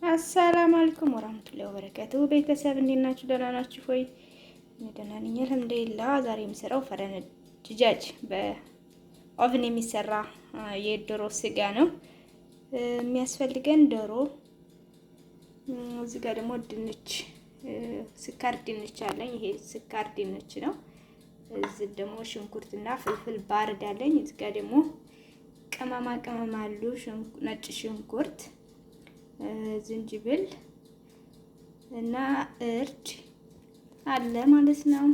السلام عليكم ورحمة الله وبركاته። ቤተሰብ እንዴት ናችሁ? ደህና ናችሁ ወይ? እኔ ደህና ነኝ الحمد لله። ዛሬ የምሰራው فرن دجاج በ oven የሚሰራ የዶሮ ስጋ ነው። የሚያስፈልገን ዶሮ፣ እዚህ ጋር ደግሞ ድንች፣ ስኳር ድንች አለኝ። ይሄ ስኳር ድንች ነው። እዚህ ደግሞ ሽንኩርትና فلفل بارد አለኝ። እዚህ ጋር ደግሞ ቅመማ ቅመም አሉ፣ ነጭ ሽንኩርት፣ ዝንጅብል እና እርድ አለ ማለት ነው።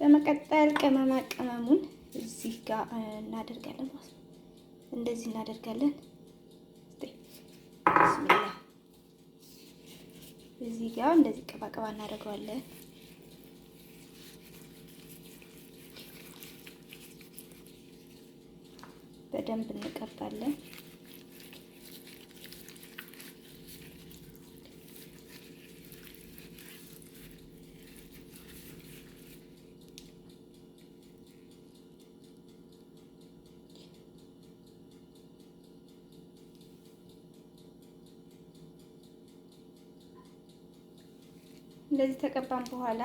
በመቀጠል ቅመማ ቅመሙን እዚህ ጋር እናደርጋለን ማለት ነው። እንደዚህ እናደርጋለን። بسم الله እዚህ ጋር እንደዚህ ቀባቀባ እናደርገዋለን። በደንብ እንቀባለን። እንደዚህ ተቀባን በኋላ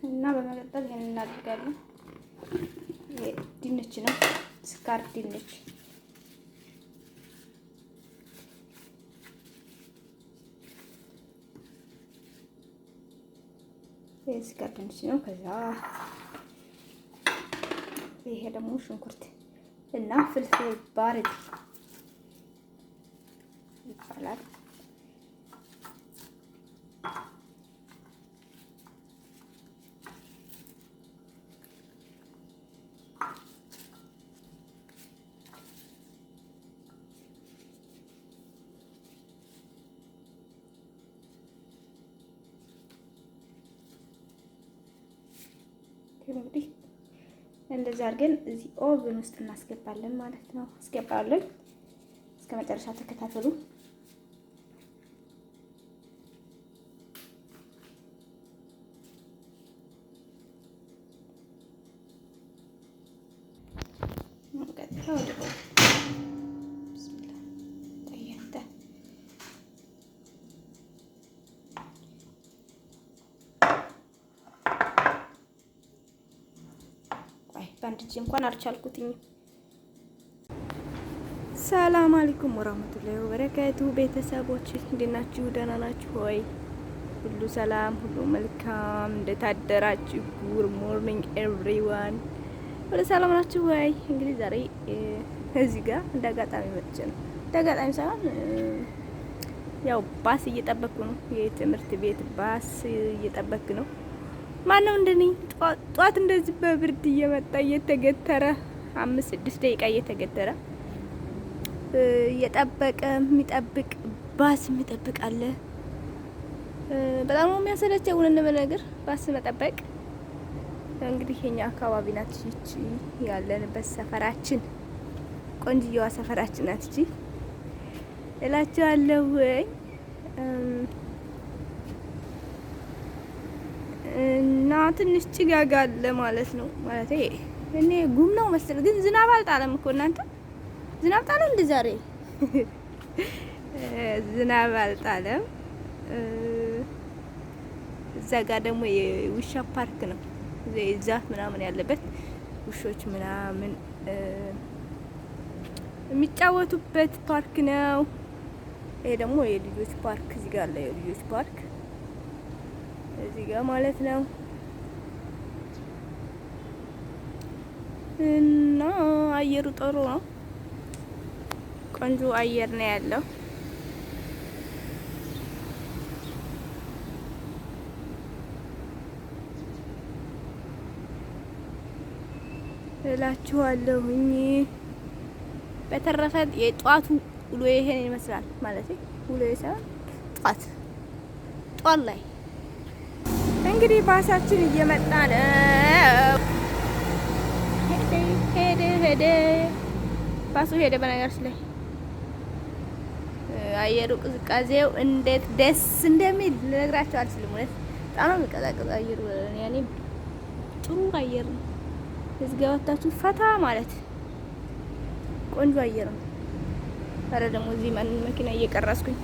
እና በመቀጠል ይሄን እናደርጋለን። ድንች ነው፣ ስኳር ድንች። ይሄ ስኳር ድንች ነው። ከዛ ይሄ ደግሞ ሽንኩርት እና فلفل بارد ይባላል። እንግዲህ እንደዚህ አድርገን እዚህ oven ውስጥ እናስገባለን ማለት ነው። አስገባለን። እስከ መጨረሻ ተከታተሉ። ቀጥታ ወደ بسم الله ጠየንተ በአንድ እጅ እንኳን አልቻልኩትኝም። سلام عليكم ورحمة الله وبركاته። ቤተሰቦች እንዴት ናችሁ? ደህና ናችሁ ወይ? ሁሉ ሰላም፣ ሁሉ መልካም። እንዴት አደራችሁ? Good morning everyone። ሁሉ ሰላም ናችሁ ወይ? እንግዲህ ዛሬ እዚህ ጋር እንደ አጋጣሚ መጥቼ ነው። እንደ አጋጣሚ ሳይሆን ያው ባስ እየጠበቅኩ ነው። የትምህርት ቤት ባስ እየጠበቅኩ ነው። ማነው እንደኔ ጧት እንደዚህ በብርድ እየመጣ እየተገተረ 5-6 ደቂቃ እየተገተረ እየጠበቀ የሚጠብቅ ባስ የሚጠብቅ አለ። በጣም ነው የሚያሰለቸው እውነት ለመናገር ባስ መጠበቅ። እንግዲህ የኛ አካባቢ ናት ይቺ ያለንበት ሰፈራችን፣ ቆንጅየዋ ሰፈራችን ናት ይቺ እላችኋለሁ። እና ትንሽ ጭጋግ አለ ማለት ነው። ማለት እኔ ጉም ነው መሰል፣ ግን ዝናብ አልጣለም እኮ እናንተ። ዝናብ ጣለ እንደ ዛሬ? ዝናብ አልጣለም። እዛ ጋር ደግሞ የውሻ ፓርክ ነው፣ ዛፍ ምናምን ያለበት ውሾች ምናምን የሚጫወቱበት ፓርክ ነው። ይሄ ደግሞ የልጆች ፓርክ እዚህ ጋር አለ፣ የልጆች ፓርክ እዚህ ጋር ማለት ነው። እና አየሩ ጥሩ ነው። ቆንጆ አየር ነው ያለው። እላችኋለሁኝ። በተረፈ የጧቱ ውሎ ይሄን ይመስላል ማለት ውሎ ሳይሆን ጧት ጧት ላይ እንግዲህ ባሳችን እየመጣ ነው። ሄደ ሄደ ሄደ ባሱ ሄደ። በነገራችን ላይ አየሩ ቅዝቃዜው እንዴት ደስ እንደሚል ልነግራቸው አልችልም። እውነት በጣም ነው የሚቀዛቀዘው አየሩ። ያኔ ጥሩ አየር ነው። እዚህ ጋር ወጣችሁ ፈታ ማለት ቆንጆ አየር ነው። አረ ደግሞ እዚህ ማን መኪና እየቀረስኩኝ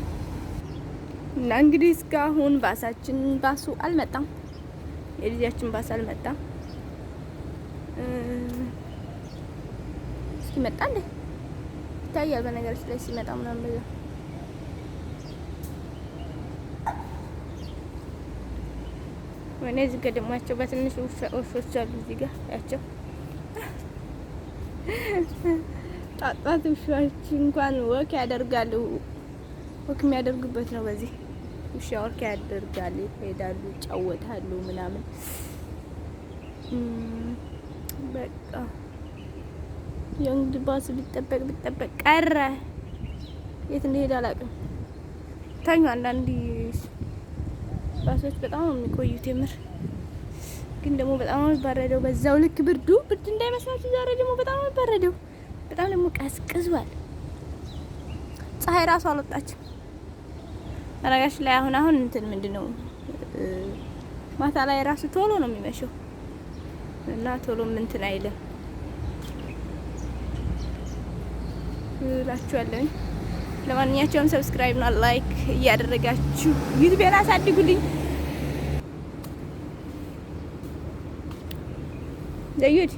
እና እንግዲህ እስካሁን ባሳችን ባሱ አልመጣም። የልጃችን ባስ አልመጣም። እስኪ መጣ እንዴ ይታያል። በነገራችን ላይ ሲመጣ ምናምን በዛ ወይኔ እዚህ ጋር ደግሞ ያቸው በትንሽ ውሾች አሉ። እዚህ ጋር ያቸው ጣጣት ውሾች እንኳን walk ያደርጋሉ። Walk የሚያደርጉበት ነው። በዚህ ውሻ walk ያደርጋል፣ ይሄዳሉ፣ ይጫወታሉ ምናምን በቃ የእንግዲህ ባሱ ቢጠበቅ ቢጠበቅ ቀረ። የት እንደሄደ አላውቅም። ተኙ። አንዳንድ ባሶች በጣም ነው የሚቆዩት የምር ግን ደግሞ በጣም ነው የሚባረደው። በዛው ልክ ብርዱ ብርድ እንዳይመስላችሁ ዛሬ ደግሞ በጣም ነው የሚባረደው። በጣም ደግሞ ቀዝቅዟል። ፀሐይ ራሱ አልወጣችም። አረጋሽ ላይ አሁን አሁን እንትን ምንድነው ማታ ላይ ራሱ ቶሎ ነው የሚመሸው እና ቶሎ እንትን አይልም እላችኋለሁኝ። ለማንኛቸውም subscribe እና like እያደረጋችሁ ዩቲዩብን አሳድጉልኝ። ዘይድ